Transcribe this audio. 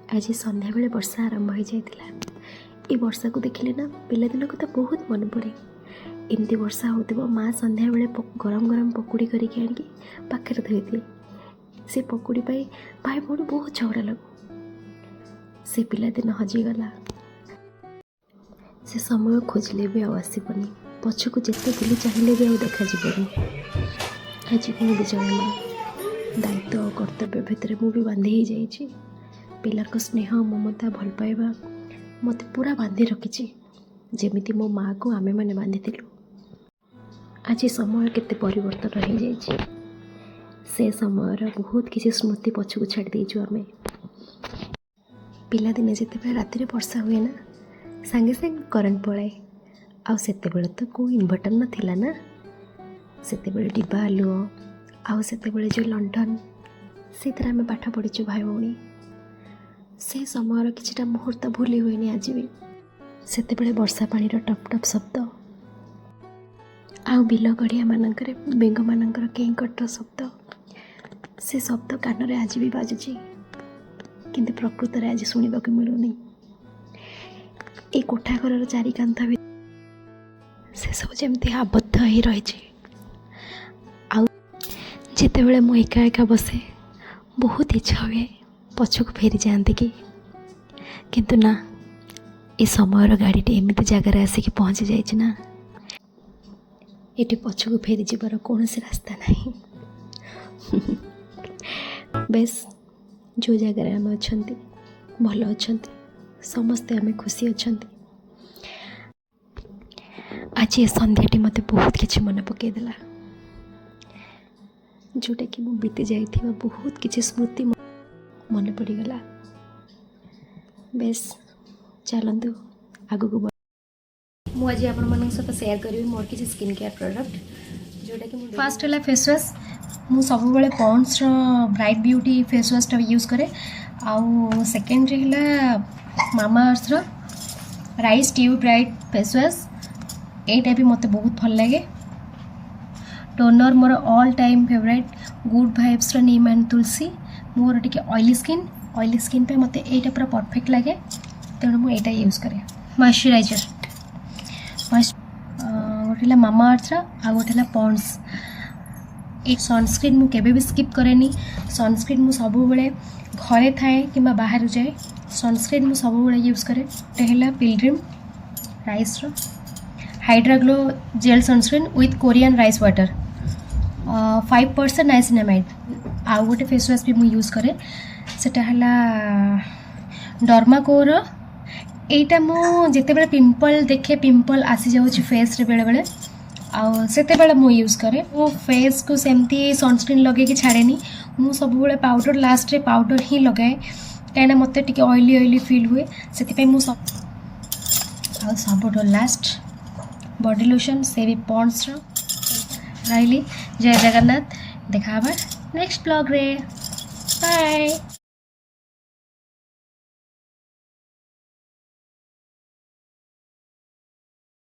ଆଜି ସନ୍ଧ୍ୟାବେଳେ ବର୍ଷା ଆରମ୍ଭ ହୋଇଯାଇଥିଲା। ଏ ବର୍ଷାକୁ ଦେଖିଲେ ନା ପିଲାଦିନ କଥା ବହୁତ ମନେ ପଡ଼େ। ଏମିତି ବର୍ଷା ହେଉଥିବ, ମା ସନ୍ଧ୍ୟାବେଳେ ଗରମ ଗରମ ପକୁଡ଼ି କରିକି ଆଣିକି ପାଖରେ ଥୋଇଦିଏ। ସେ ପକୁଡ଼ି ପାଇଁ ଭାଇ ଭଉଣୀ ବହୁତ ଝଗଡ଼ା ଲାଗୁ। ସେ ପିଲାଦିନ ହଜିଗଲା। ସେ ସମୟ ଖୋଜିଲେ ବି ଆଉ ଆସିବନି। ପଛକୁ ଯେତେ ବୁଲି ଚାହିଁଲେ ବି ଆଉ ଦେଖାଯିବନି। ଆଜି ମୁଁ ବି ଜଣେ ମା। ଦାୟିତ୍ୱ ଆଉ କର୍ତ୍ତବ୍ୟ ଭିତରେ ମୁଁ ବି ବାନ୍ଧି ହେଇଯାଇଛି। ପିଲାଙ୍କ ସ୍ନେହ, ମମତା, ଭଲ ପାଇବା ମୋତେ ପୁରା ବାନ୍ଧି ରଖିଛି, ଯେମିତି ମୋ ମାଆକୁ ଆମେମାନେ ବାନ୍ଧିଥିଲୁ। ଆଜି ସମୟ କେତେ ପରିବର୍ତ୍ତନ ହେଇଯାଇଛି। ସେ ସମୟର ବହୁତ କିଛି ସ୍ମୃତି ପଛକୁ ଛାଡ଼ି ଦେଇଛୁ ଆମେ। ପିଲାଦିନେ ଯେତେବେଳେ ରାତିରେ ବର୍ଷା ହୁଏ ନା, ସାଙ୍ଗେ ସାଙ୍ଗେ କରେଣ୍ଟ ପଳାଏ। ଆଉ ସେତେବେଳେ ତ କେଉଁ ଇନଭର୍ଟର୍ ନଥିଲା ନା। ସେତେବେଳେ ଡିବା ଆଲୁଅ ଆଉ ସେତେବେଳେ ଯେଉଁ ଲଣ୍ଠନ, ସେଇଥିରେ ଆମେ ପାଠ ପଢ଼ିଛୁ ଭାଇ ଭଉଣୀ। ସେ ସମୟର କିଛିଟା ମୁହୂର୍ତ୍ତ ଭୁଲି ହୁଏନି ଆଜି ବି। ସେତେବେଳେ ବର୍ଷା ପାଣିର ଟପ୍ ଟପ୍ ଶବ୍ଦ ଆଉ ବିଲ ଗଡ଼ିଆମାନଙ୍କରେ ବେଙ୍ଗମାନଙ୍କର କେଁ କଟର ଶବ୍ଦ, ସେ ଶବ୍ଦ କାନରେ ଆଜି ବି ବାଜୁଛି, କିନ୍ତୁ ପ୍ରକୃତରେ ଆଜି ଶୁଣିବାକୁ ମିଳୁନି। ଏଇ କୋଠା ଘରର ଚାରି କାନ୍ଥ ବି ସେସବୁ ଯେମିତି ଆବଦ୍ଧ ହେଇ ରହିଛି। ଆଉ ଯେତେବେଳେ ମୁଁ ଏକା ଏକା ବସେ, ବହୁତ ଇଚ୍ଛା ହୁଏ ପଛକୁ ଫେରିଯାଆନ୍ତି କି। କିନ୍ତୁ ନା, ଏ ସମୟର ଗାଡ଼ିଟି ଏମିତି ଜାଗାରେ ଆସିକି ପହଞ୍ଚି ଯାଇଛି ନା, ଏଠି ପଛକୁ ଫେରିଯିବାର କୌଣସି ରାସ୍ତା ନାହିଁ। ବେଶ, ଯେଉଁ ଜାଗାରେ ଆମେ ଅଛନ୍ତି, ଭଲ ଅଛନ୍ତି, ସମସ୍ତେ ଆମେ ଖୁସି ଅଛନ୍ତି। ଆଜି ଏ ସନ୍ଧ୍ୟାଟି ମୋତେ ବହୁତ କିଛି ମନେ ପକାଇଦେଲା, ଯେଉଁଟାକି ମୁଁ ବିତି ଯାଇଥିବା ବହୁତ କିଛି ସ୍ମୃତି ମନେ ପଡ଼ିଗଲା। ବେଶ, ଚାଲନ୍ତୁ ଆଗକୁ। ମୁଁ ଆଜି ଆପଣମାନଙ୍କ ସହିତ ସେୟାର କରିବି ମୋର କିଛି ସ୍କିନ୍ କେୟାର ପ୍ରଡ଼କ୍ଟ, ଯେଉଁଟାକି ମୁଁ ଫାର୍ଷ୍ଟ ହେଲା ଫେସ୍ ୱାଶ୍। ମୁଁ ସବୁବେଳେ ପଣ୍ଡ୍ସର ବ୍ରାଇଟ୍ ବିୟୁଟି ଫେସ୍ ୱାଶ୍ଟା ୟୁଜ୍ କରେ। ଆଉ ସେକେଣ୍ଡରେ ହେଲା Mama Earth rice dew bright face wash. ଏଇଟା ବି ମୋତେ ବହୁତ ଭଲ ଲାଗେ। ଟୋନର୍ ମୋର ଅଲ୍ ଟାଇମ୍ ଫେଭରାଇଟ୍, ଗୁଡ୍ ଭାଇବ୍ସର ନିମ୍ ଆଣ୍ଡ ତୁଳସୀ। ମୋର ଟିକେ ଅଏଲି ସ୍କିନ୍। ଅଏଲି ସ୍କିନ୍ ପାଇଁ ମୋତେ ଏଇଟା ପୁରା ପରଫେକ୍ଟ ଲାଗେ, ତେଣୁ ମୁଁ ଏଇଟା ୟୁଜ୍ କରେ। ମଏଶ୍ଚରାଇଜର୍ ଗୋଟେ ହେଲା ମାମା ଆର୍ଥର ଆଉ ଗୋଟେ ହେଲା ପଣ୍ଡ୍ସ। ଏ ସନସ୍କ୍ରିନ୍ ମୁଁ କେବେ ବି ସ୍କିପ୍ କରେନି। ସନସ୍କ୍ରିନ୍ ମୁଁ ସବୁବେଳେ, ଘରେ ଥାଏ କିମ୍ବା ବାହାରୁ ଯାଏ, ସନସ୍କ୍ରିନ୍ ମୁଁ ସବୁବେଳେ ୟୁଜ୍ କରେ। ଗୋଟେ ହେଲା pilgrim ରାଇସ୍ର Hydra Glow gel sunscreen with Korean rice water, 5% niacinamide। ଆଉ ଗୋଟେ ଫେସ୍ ୱାଶ୍ ବି ମୁଁ ୟୁଜ୍ କରେ, ସେଟା ହେଲା ଡର୍ମାକୋର। ଏଇଟା ମୁଁ ଯେତେବେଳେ ପିମ୍ପଲ୍ ଦେଖେ, ପିମ୍ପଲ୍ ଆସିଯାଉଛି ଫେସ୍ରେ ବେଳେବେଳେ, ଆଉ ସେତେବେଳେ ମୁଁ ୟୁଜ୍ କରେ। ମୋ ଫେସ୍କୁ ସେମିତି ସନସ୍କ୍ରିନ୍ ଲଗେଇକି ଛାଡ଼େନି। ମୁଁ ସବୁବେଳେ ପାଉଡ଼ର, ଲାଷ୍ଟରେ ପାଉଡ଼ର ହିଁ ଲଗାଏ, କାହିଁକିନା ମୋତେ ଟିକେ ଅଏଲି ଅଏଲି ଫିଲ୍ ହୁଏ। ସେଥିପାଇଁ ମୁଁ ଆଉ ସବୁଠୁ ଲାଷ୍ଟ ବଡି ଲୋସନ୍, ସେ ବି ପଣ୍ଡ୍ସର। ରହିଲି, ଜୟ ଜଗନ୍ନାଥ। ଦେଖା ହେବା ନେକ୍ସଟ ବ୍ଲଗ୍ରେ। ବାଏ।